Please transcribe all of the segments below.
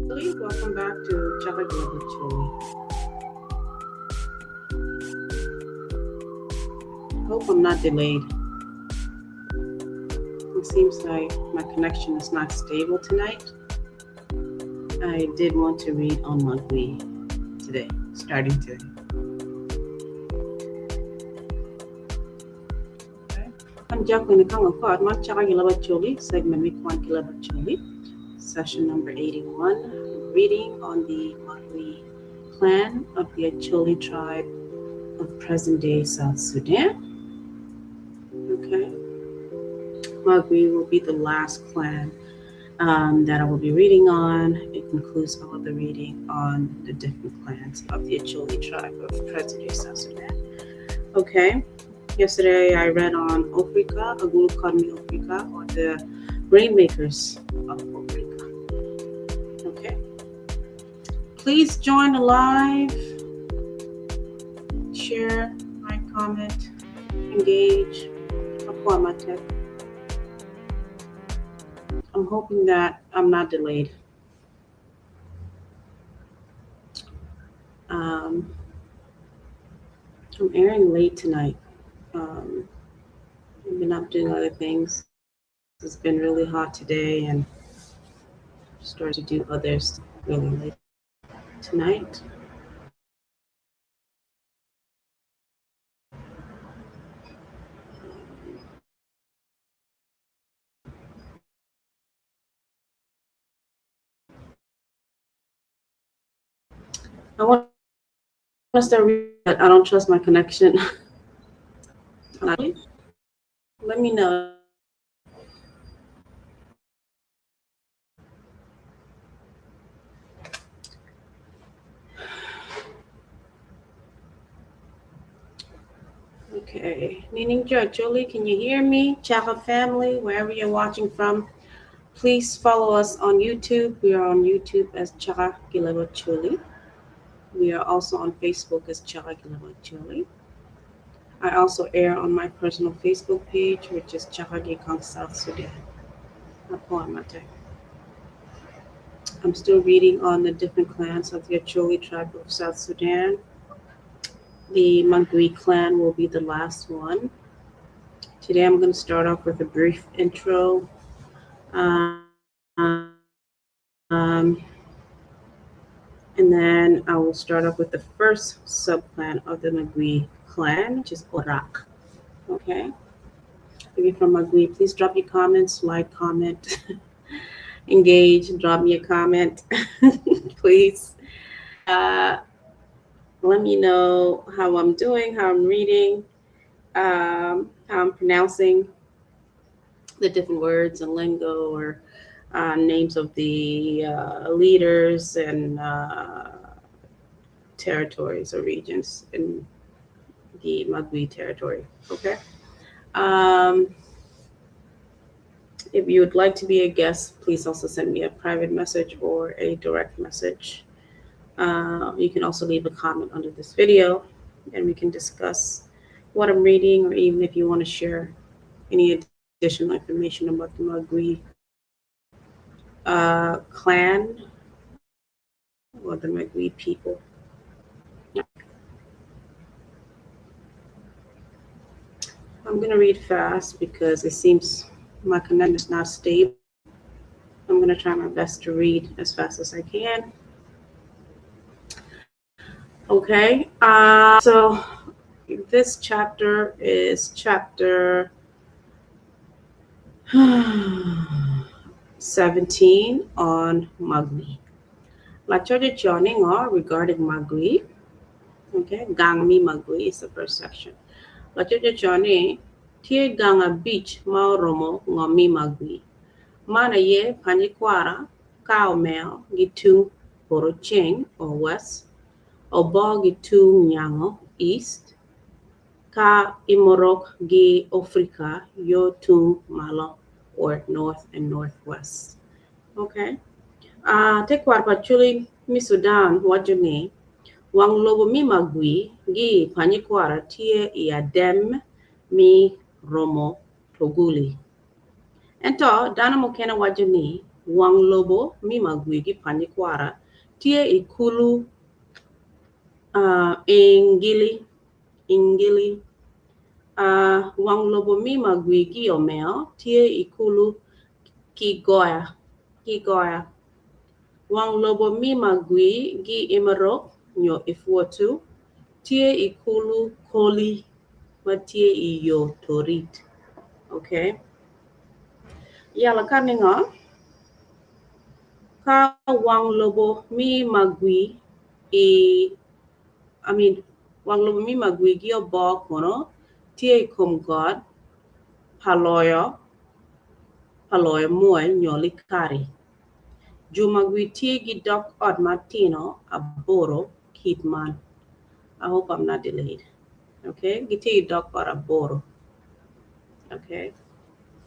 Welcome back to Chaka Global Chili. Hope I'm not delayed. It seems like my connection is not stable tonight. I did want to read on Magwi today, starting today. Okay. I'm Jacqueline Akangakot, Man Chaka Gilaba Choli, segment week one Gilaba Choli, session number 81, reading on the Magwi clan of the Acholi tribe of present day South Sudan. Okay. Magwi will be the last clan that I will be reading on. It concludes all of the reading on the different clans of the Acholi tribe of present day South Sudan. Okay. Yesterday I read on Okrika, Agulu Kadmi Okrika, or the Rainmakers of Okrika. Okay. Please join the live, share, like, comment, engage. I'm hoping that I'm not delayed. I'm airing late tonight. I've been up doing other things. It's been really hot today and started to do others really late tonight. I want to start reading, but I don't trust my connection. Let me know. Okay, Nining Jo, Julie, can you hear me? Chaka family, wherever you're watching from, please follow us on YouTube. We are on YouTube as Chaka Gileba Chuli. We are also on Facebook as Chaka Gileba Chuli. I also air on my personal Facebook page, which is Chaka Gikong South Sudan. I'm still reading on the different clans of the Acholi tribe of South Sudan. The Magwi clan will be the last one. Today I'm going to start off with a brief intro. And then I will start off with the first subclan of the Magwi clan, which is Orak. Okay. If you're from Magwi, please drop your comments, like, comment, engage, drop me a comment, please. Let me know how I'm doing, how I'm reading, how I'm pronouncing the different words and lingo or names of the leaders and territories or regions in the Magwi territory. Okay. If you would like to be a guest, please also send me a private message or a direct message. You can also leave a comment under this video and we can discuss what I'm reading, or even if you want to share any additional information about the Magwi clan or the Magwi people. Yeah. I'm going to read fast because it seems my connection is not stable. I'm going to try my best to read as fast as I can. Okay, so this chapter is chapter 17 on Magwi. Laco oco ni ngo regarding Magwi. Okay, gang me Magwi is the first section. Laco oco ni tye gang abic ma oromo ngom me Magwi. Man aye Panyikwara, Kaomeo gi tung poto ceng or west, Oboo gi tung nyango east, ka Imorok gi Afrika yo tung malo or north and northwest. Okay. Tekwaro pa Acholi me Sudan waco ni wang lobo me Magwi gi Panyikwara tye i adem me romo Toguli. Ento dano mukene waco ni Wang lobo mi magwi ki Panyikwara tye i kulu Ingili. Ingili. Wang lobo mi magwi ki Omeo tye i kulu Kigoya. Kigoya. Wang lobo mi magwi ki Imarok nyo Ipwotu tye i kulu Koli ma tye i yo Torit. Okay. Yala ka ningo? Ka wang lobo mi magwi i I mean wang lobo mi magwi gi obo kono tye i kom got pa loyo pa loyo moi nyo likari. Jo magwi tye gi dok ot matino aboro kit man. I hope I'm not delayed. Okay, gitye ki dok ot aboro. Okay.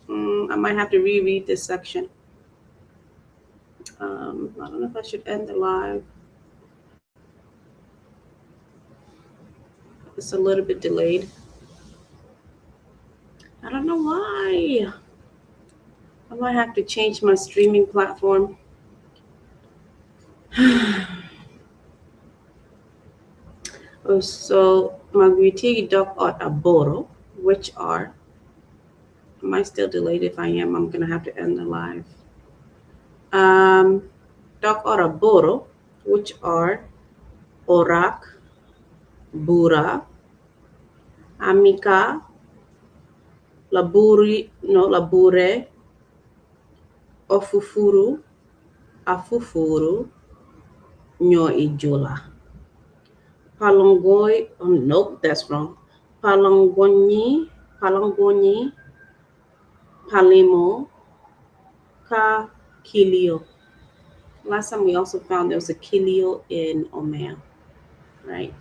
I might have to reread this section. I don't know if I should end the live. It's a little bit delayed. I don't know why. I might have to change my streaming platform. Oh, so magwi tye ki dok ot aboro, which are, am I still delayed? If I am, I'm gonna have to end the live. Dok ot aboro, which are Orak, Bura, Amika, Laburi, no, Labure, Ofufuru, Afufuru, nyo Ijula. Palongoi, oh, nope, that's wrong. Palongonyi, Palongonyi, Palimo, Ka Kilio. Last time we also found there was a Kilio in Omeo, right?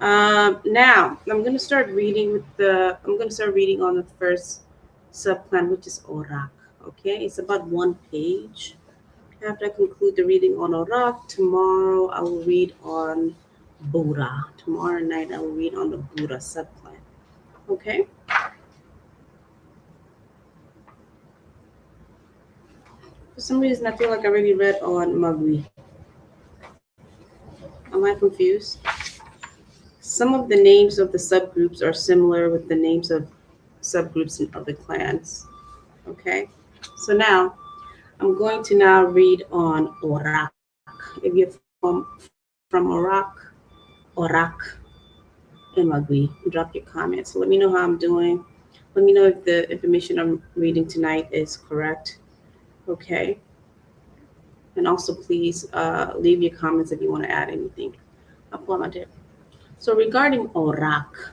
Now I'm gonna start reading with the, I'm gonna start reading on the first subclan, which is Orak. Okay, it's about one page. After I conclude the reading on Orak, tomorrow I will read on Bura. Tomorrow night I will read on the Bura subclan. Okay. For some reason, I feel like I already read on Magwi. Am I confused? Some of the names of the subgroups are similar with the names of subgroups in other clans. Okay, so now I'm going to now read on Orak. If you're from Orak, Orak, and Magwi, drop your comments. Let me know how I'm doing. Let me know if the information I'm reading tonight is correct. Okay. And also please leave your comments if you want to add anything. So regarding Orak,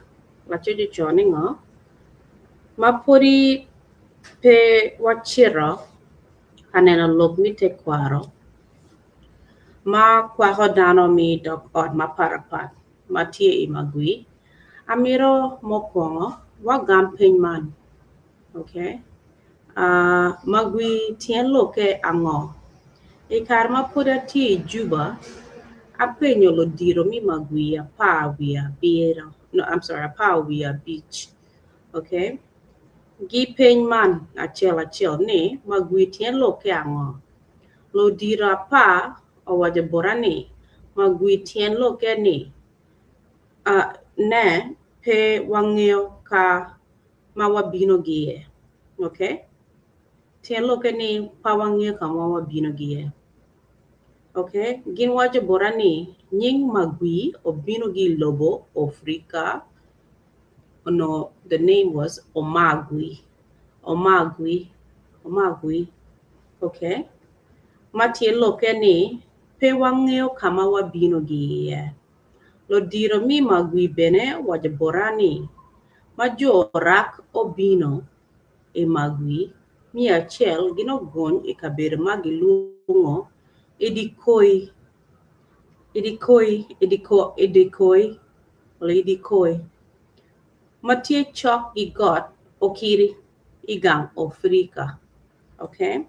ma pudi pe wacito ka neno lok me tekwaro ma kwako dano mi dok ot mapatpat ma tye i Magwi, amito mukwongo wagam peny man. Okay. Magwi tyen lokke ango? I kare ma pud atye i Juba, apenyo ludito mi Magwi apar wiye abiro, no, I'm sorry, apar wiye abic. Okay. Gi peny man acel acel ni Magwi tyen lokke ango? Ludito apar owaco bota ni Magwi tyen lokke ni ne pe wangeyo ka ma wabino gi iye. Okay? Tyen lokke ni pa wangeyo ka ma wabino gi iye. Okay? Gin waco bota ni nying Magwi obino gi i lobo Afrika. No, the name was Omagwi. Omagwi. Omagwi. Okay? Ma tyen lokke ni pe wangeyo ka ma wabino gi iye. Ludito mi Magwi bene owaco bota ni ma jo Orak obino i Magwi mi acel gin ogony i kabedo ma gilwongo Idikoi, Idikoi, Idiko, Idikoi, wala Idikoi, ma tye cok gi got Okiri i gang Afrika. Okay?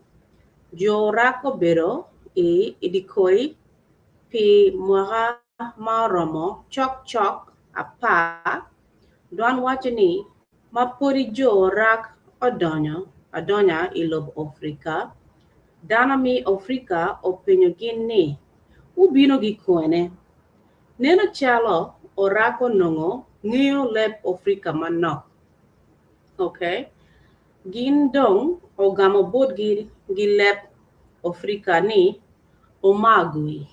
Jo Orak obedo i Idikoi pi mwaka ma oromo cokcok apar. Dwan waco ni ma pudi jo Orak odonyo adonya i lobo Afrika. Dano me Afrika openyo gin ni, Wubino ki kwene? Neno calo Orak onongo ngeyo leb Afrika manok. Okay. Gin dong ogamo botgi gi leb Afrika ni, Omagwi.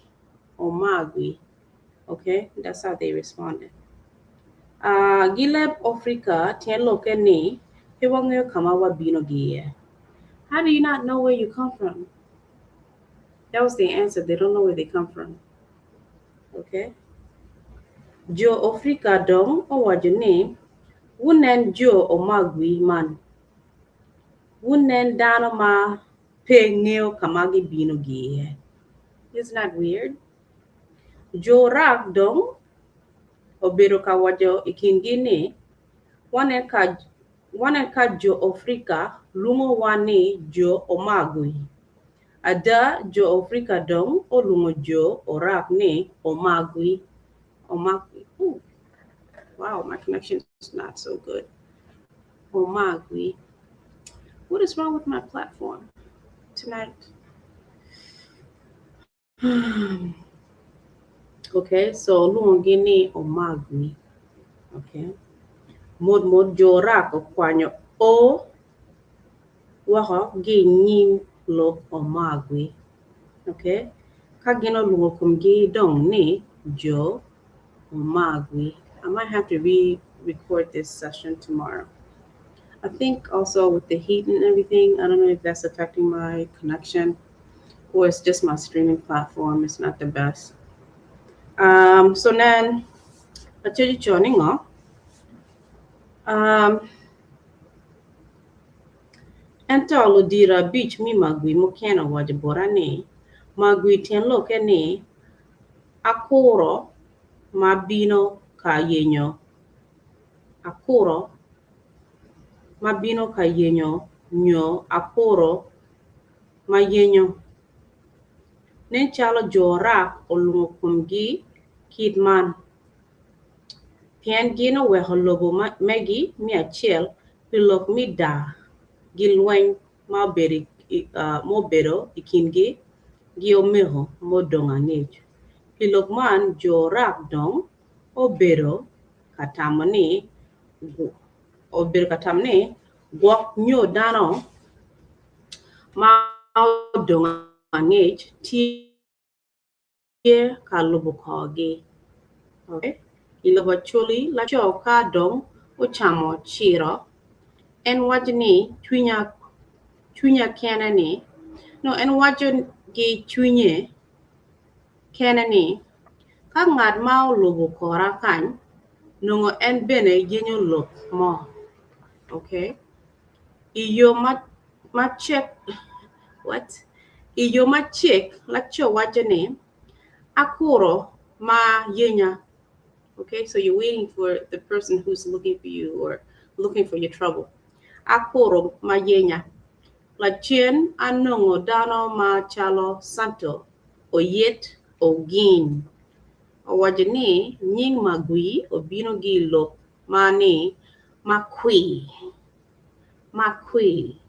Omagwi. Okay, that's how they responded. Uh, gi leb Afrika tyen lokke ni pe wangeyo ka ma wabino ki iye. How do you not know where you come from? That was the answer. They don't know where they come from. Okay. Jo Afrika dong owaco ni wunen jo Omagwi man. Wunen dano ma pe ngeyo ka ma gibino ki iye. Isn't that weird? Jo Orak dong obedo ka waco i kingi ni, Wanen ka, wanen ka jo Afrika lwongowa ni jo Omagwi. Ada, jo Afrika dong olwongo jo Orak ni Omagwi. Omagwi. Ooh. Wow, my connection is not so good. Omagwi. What is wrong with my platform tonight? Okay, so olwongogi ni Omagwi. Okay. Mot mot jo Orak okwanyo o woko ki i nyim lok Omagwi. Okay. Ka gin olwongo komgi dong ni jo Omagwi. I might have to re-record this session tomorrow. I think also with the heat and everything, I don't know if that's affecting my connection or it's just my streaming platform. It's not the best. So then, Acholi co ni ngo? Ento ludito abic me Magwi mukene owaco bota ni, Magwi tyen lokke ni akuro ma bino ka yenyo akuro ma bino ka yenyo nyo akuro ma yenyo. Nen calo jo Orak olwongo komgi kit man pien gin oweko lobo megi me acel pi lok me daa gi lweny ma obedo i kingi gi omego mudong angec. Pi lok man, jo Orak dong obedo ka tamo ni gwok nyo dano ma odong angec tye ka lubo korgi. I lobo Acholi, laco ka dong ocamo ciro, en waco ni cwinya kene ni no en waco ki cwinye kene ni ka ngat ma olubo kora kany nongo en bene yenyo lok mo. Okay. I yo ma cek what? I yo ma cek laco waco ni akuro ma yenya. Okay, so you're waiting for the person who's looking for you or looking for your trouble. Akuro ma yenya. Lacen anongo dano ma calo Santo Oyet Ogin. Owaco ni nying Magwi obino ki i lok ma ni makwi makwi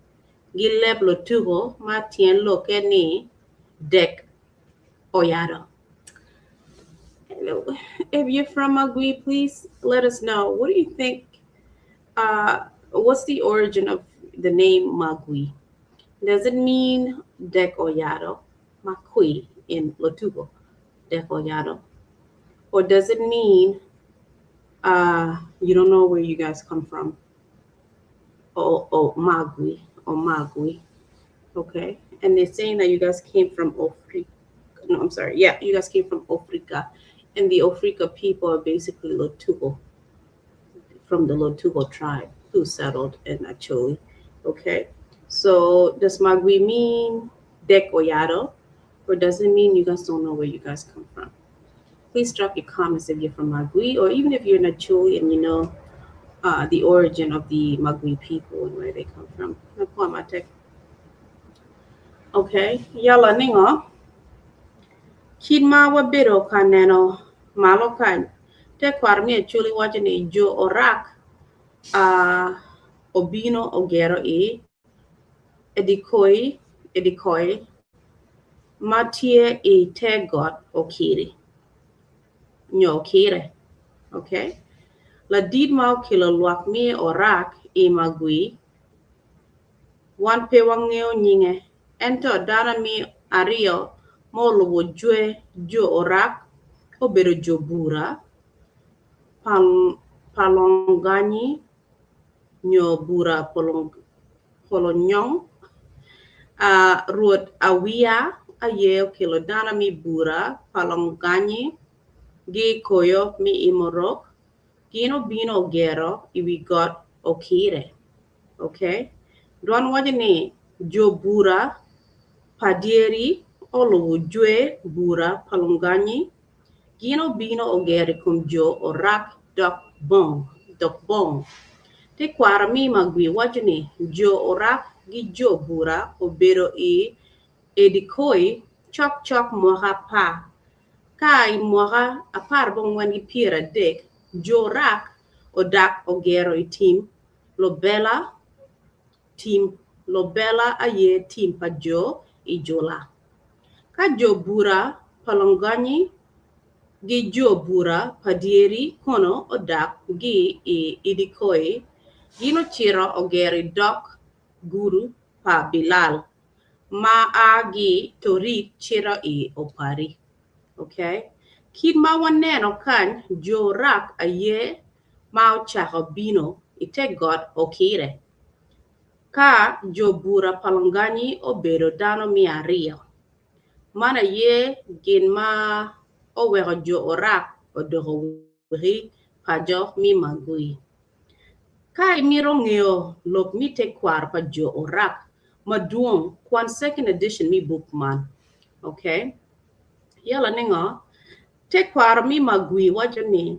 gi leb lutuko ma tyen lokke ni dek oyado. If you're from Magwi, please let us know. What do you think? What's the origin of the name Magwi? Does it mean dek oyado, makwi in Lotuko, dek oyado? Or does it mean you don't know where you guys come from? Oh, Magwi, or Magwi. Okay. And they're saying that you guys came from Africa. No, I'm sorry. Yeah, you guys came from Africa. And the Africa people are basically Lotuko, from the Lotuko tribe who settled in Acholi. Okay. So does Magwi mean dek oyado? Or does it mean you guys don't know where you guys come from? Please drop your comments if you're from Magwi or even if you're in Acholi and you know the origin of the Magwi people and where they come from. Okay, yala ningo. Kit ma wabedo ka neno malo kany tekwaro me Acholi waco ni jo Orak obino ogero i Edikoi. Edikoi ma tye i te got Okiri nyo Okire. Okay. Ladit ma okelo lwak me Orak i Magwi wan pe wangeyo nyinge, ento dano me aryo ma olubo jwe jo Orak obedo jo Bura Palonganyi nyo Bura Polonyong. Rwot Awiya aye okelo dano me Bura Palonganyi gi koyo me Imorok. Gin obino ogero i wi got Okire. Okay. Dwan waco ni jo Bura pa dyeri olubo jwe Bura Palonganyi. Gin obino ogero i kom jo Orak dok Bong. Tekwaro me Magwi waco ni jo Orak gi jo Bura obedo i Edikoi cokcok mwaka apar. Ka i mwaka 1930, jo Orak odak ogero i tim Lobela, tim Lobela aye tim pa jo Ijula. Ka jo Bura pa Longanyi gi jo Bura pa Dyeri kono odak gi i Idikoi, gin ocito ogero i dok gudu pa Bilal ma a gi Torit cito i Opari. Okay. Kit ma waneno kany, jo Rak aye ma ocako bino i te got Okire. Ka jo Bura pa Longanyi obedo dano 200. Man aye gin ma oweko jo Orak odoko wegi paco me Magui. Ka imito ngeyo lok me tekwaro pa jo Orak madwong, kwan Second Edition me buk man. Okay. Yala ningo? Tekwaro me Magui waco ni,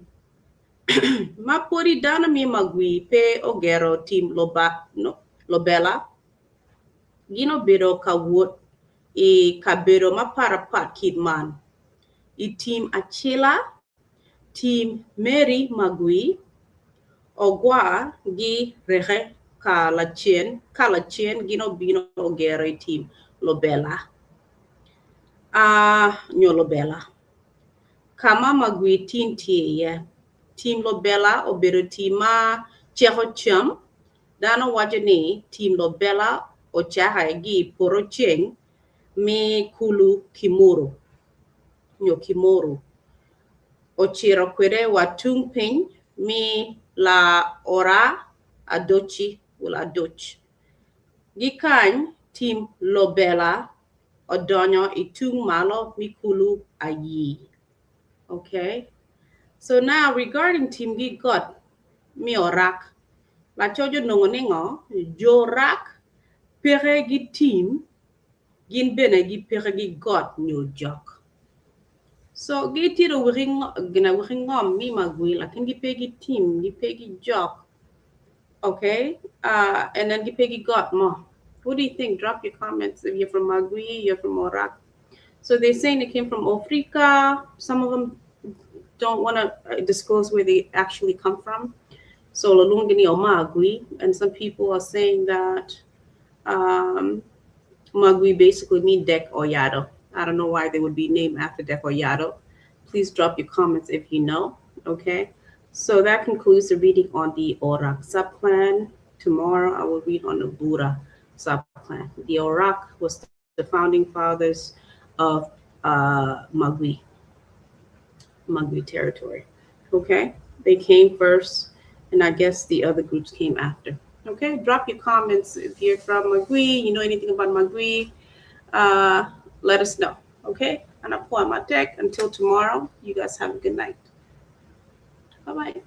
Ma pwodi dano me Magui pe ogero tim Lobela, gin obedo ka wot i kabedo mapatpat kit man, i tim Acila, tim Meri Magui, Ogwa gi Reke ka lacen gin obino ogero i tim Lobela nyo Lobela. Ka ma magwi tin tye iye. Tim Lobela obedo tim ma ceko cam. Dano waco ni tim Lobela ocake gi i poto ceng me kulu Kimuru nyo Kimoru ocito kwede wa tung piny me La Ora Adoci Adoc. Gi kany tim Lobela odonyo i tung malo me kulu Ayii. Okay. So now regarding tim gi got me Orak, lacoc onongo ni ngo? Jo Orak peke gi tim, gin bene gi peke gi got nyo jok. So gitito wiki gina wiki ngom me magwi lakin gipe gi tim, gipe gi jok. Okay, and then gipe gi got mo. What do you think? Drop your comments if you're from Magwi, you're from Orak. So they're saying they came from Africa. Some of them don't want to disclose where they actually come from. So Lalungini or Magwi, and some people are saying that Magwi basically mean Dek or Yado. I don't know why they would be named after Dek or Yado. Please drop your comments if you know. Okay. So that concludes the reading on the Orak subclan. Tomorrow I will read on the Bura subclan. The Orak was the founding fathers of Magwi territory. Okay, they came first, and I guess the other groups came after. Okay, drop your comments if you're from Magwi, you know anything about Magwi, let us know. Okay, and I pour my deck. Until tomorrow, you guys have a good night. Bye bye.